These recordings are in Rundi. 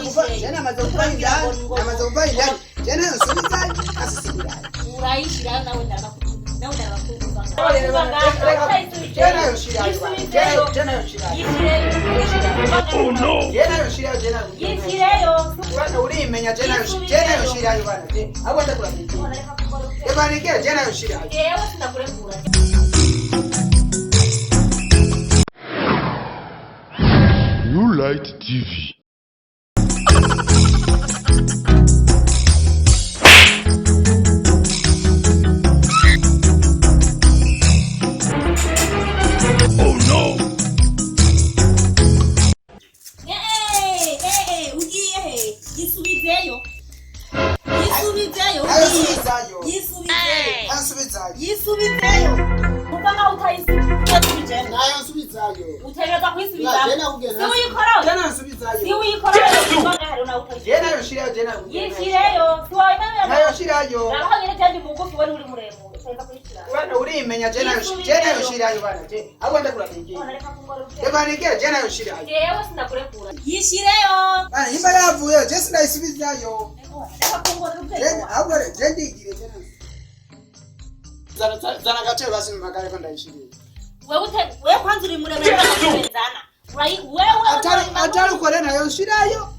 kuva je namaze kuva indani, namaze kuva indani, je nayo nsubizayo asisubirayo. Urayishirayo nawe, nawe ndarabakuva. Je nayo nshirayo, je nayo nshirayo. Yishireyo. Oh no! Je nayo nshirayo, je nayo. Yishireyo. Bana, urimenya, je nayo, je nayo nshirayo bana, je abo ndakurabye. Reka nigere, je nayo nshirayo. Jewe sinakurekura. New Light TV. Oh no! Ugiye he? Yisubizeyo, yisubizeyo. Nayo Ugiye. nsubizayo. Yisubizeyo. Nayo nsubizayo. Yisubizeyo, uva nkaho utayisubije. Nayo nsubizayo. Utegereza kuyisubiza. Je nayo kugenda. Si uyikora. Je nayo nsubizayo. Si uyikora, uva nawe utayisubiza. Je nayo nshirayo, je nayo. Yishireyo, si wawe. Nayo nshirayo. Naho nyine cyane mugufi, wari uri muremure, utegereza kuyishyira. Bana, urimenya, je nayo, je nayo nshirayo bana, je abo ndakurabye. Reka nigere, je nayo nshirayo. Jewe sinakurekura, yishireyo. Bana, imba yavuyeyo, je sindayisubizayo. Reka kungora. Je ahubwo je ndigire, je nayo zana, zana gatebe basi magare ko ndayishiriye. Wewe ute wewe kwanza uri muremure zana urayi wewe. Atari atari ukore, nayo nshirayo.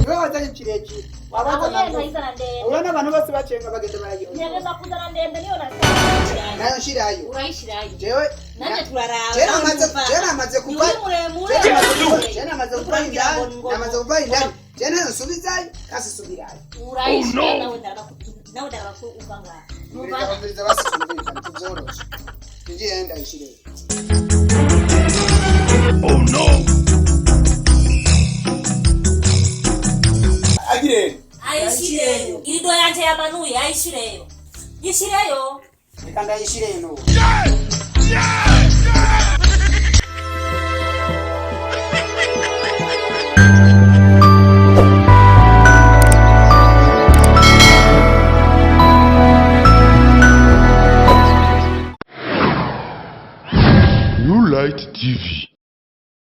Wewe wazanye kirekire, wabaza Aho nyene na ntayizana ndende. Urabona abantu bose bacenga bagenda barayiho. Ntegereza kuzana ndende, niyo nashyirayo. Nayo nshirayo. Urayishirayo. Jewe Nanjye turaraba. je namaze, je namaze kuva. Ni uri muremure. Je namaze kuva indani, namaze kuva indani, je nayo nsubizayo kasi subirayo. Urayishirayo. Oh, no. Nawe nawe ndarabaku uva ngaha. Umviriza, umviriza basi, tumvikane tuvyoroshe, ngiye ndayishirayo. Oh no! Agire. Ayishireyo irido yanje yamanuye, ayishireyo, yishireyo. Reka ndayishireyo n'ubu. Yeah! New Light TV.